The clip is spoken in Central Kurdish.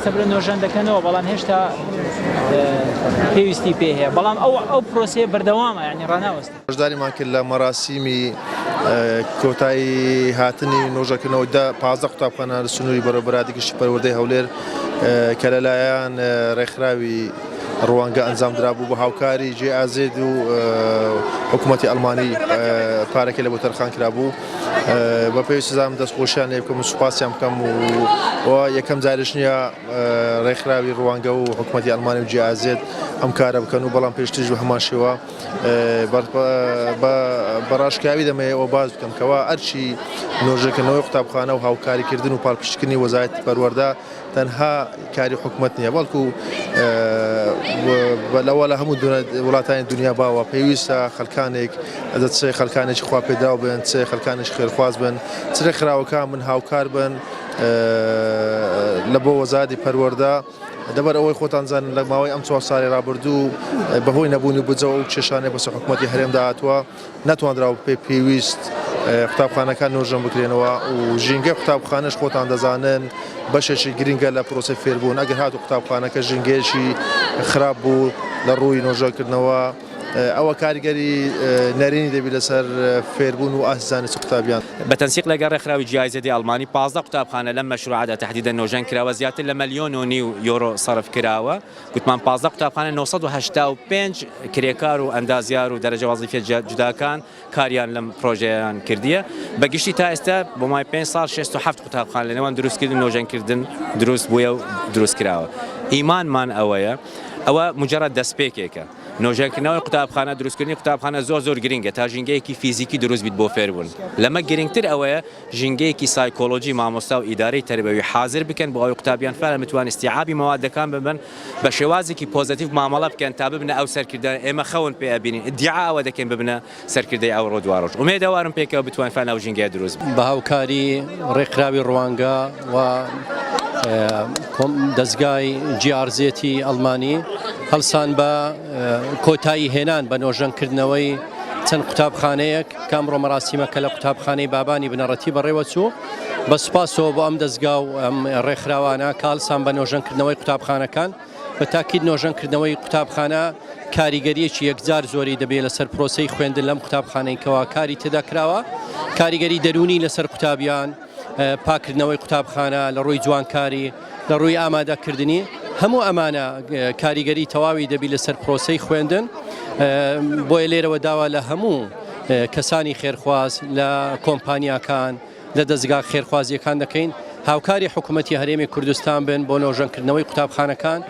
سەبرە نۆژەن دەکەنەوە بەڵام هێشتا پێویستی پێ هەیە بەڵام ئەو ئەو پرۆسەیە بەردەوامە یعنی ڕاناوەست. بەشداریمان کرد لە مەراسیمی کۆتایی هاتنی نۆژەکردنەوەی دە 15 قوتابخانە لە سنووری بەڕێوەبەرایەتی گشتی پەروەردەی هەولێر کە لەلایەن ڕێکخراوی ڕوانگە ئەنجام درابوو بە هاوکاری جێ ئازێد و حکوومەتی ئەڵمانی پارەکە لە بۆ تەرخان کرابوو بە پێویست زانم دەستخۆشیان لێ بکەم و سوپاسیان بکەم و یەکەم جاریش نییە ڕێکخراوی ڕوانگە و حکوومەتی ئەڵمانی و جێ ئازێد ئەم کارە بکەن و بەڵام پێشتریش بە هەمان شێوە بە ڕاشکاوی دەمەوێت ئەوە باس بکەم کەوا ئەرکی نۆژەکردنەوەی قوتابخانە و هاوکاریکردن و پاڵپشتکردنی وەزارەتی پەروەردە تەنها کاری حکومەت نییە بەڵکو لەوە لە هەموو وڵاتانی دنیا باوە پێویستە خەلکانێک چ خەلکانێکی خوا پێداو بن چ خەلکانێکی خێرخواز بن چ ڕێکخراوەکان من هاوکار بن لە بۆ وەزارەتی پەروەردە لەبەر ئەوەی خۆتان زانن لە ماوەی ئەم چوار ساڵی ڕابردوو بەهۆی نەبوونی بودجەوە ئەو کێشانەی بەسەر حکوومەتی هەرێمدا هاتووە نەتوانراوە پێ پێویست قوتابخانەکان نۆژەن بکرێنەوە و ژینگەی قوتابخانەش خۆتان دەزانن بەشێکی گرنگە لە پرۆسەی فێربوون ئەگەر هاتوو قوتابخانەکە ژینگەیەکی خراپ بوو لە ڕووی نۆژەنکردنەوە ئەوە کاریگەری نەرێنی دەبی لەسەر فێربوون و ئاستی زانستی قوتابیان. بە تەنسیق لەگەڵ ڕێکخراوی GIZ ئەڵمانی 15 قوتابخانە لەم مەشروعەدا تەحدیدەن نۆژەن کراوە زیاتر لە مەلیۆن و نیو یۆرۆ سەرف کراوە گوتمان 15 قوتابخانە 985 کرێکار و ئەندازیار و دەرەجە وەزیفیە جوداکان کاریان لەم پرۆژەیان کردیە بە گشتی تا ئێستا بۆ مای 5 ساڵ 67 قوتابخانە لە نێوان دروستکردن نۆژەنکردن دروست بووە و دروست کراوە ئیمانمان ئەوەیە ئەوە مجرد دەستپێکێکە نۆژەنکردنەوەی قوتابخانە، دروستکردنی قوتابخانە زۆر زۆر گرنگە تا ژینگەیەکی فیزیکی دروست بیت بۆ فێربوون. لەمە گرنگتر ئەوەیە ژینگەیەکی سایکۆلۆجی مامۆستا و ئیدارەی تەربەوی حازر بکەن بۆ ئەوەی قوتابیان فعلا بتوان ئیستیعابی مەوادەکان ببن بە شێوازێکی پۆزەتیڤ مامەڵە بکەن تا ببنە ئەو سەرکردانە ئێمە خەون پێ ئەبینین ئیدیعا ئەوە دەکەین ببنە سەرکردەی ئەوڕۆ دواڕۆژ. ئومێدەوارم پێکەوە بتوانین فعلا ئەو ژینگەیە دروست بکەین. بە هاوکاری ڕێکخراوی ڕوانگە و دەزگای GRZ ئەڵمانی هەڵسان بە کۆتایی هێنان بە نۆژەنکردنەوەی چەند قوتابخانەیەک کە ئەمڕۆ مەراسیمەکە لە قوتابخانەی بابانی بنەڕەتی بەڕێوەچوو بە سوپاسەوە بۆ ئەم دەزگا و ئەم ڕێکخراوانە کە هەڵسان بە نۆژەنکردنەوەی قوتابخانەکان بە تاکید نۆژەنکردنەوەی قوتابخانە کاریگەریەکی یەکجار زۆری دەبێت لەسەر پرۆسەی خوێندن لەم قوتابخانەی کەوا کاری تێدا کراوە کاریگەری دەروونی لەسەر قوتابیان پاکردنەوەی قوتابخانە لە ڕووی جوانکاری لە ڕووی ئامادەکردنی هەموو ئەمانە کاریگەری تەواوی دەبی لەسەر پرۆسەی خوێندن بۆیە لێرەوە داوا لە هەموو کەسانی خێرخواز لە کۆمپانیاکان لە دەزگا خێرخوازییەکان دەکەین هاوکاری حکوومەتی هەرێمی کوردستان بن بۆ نۆژەنکردنەوەی قوتابخانەکان.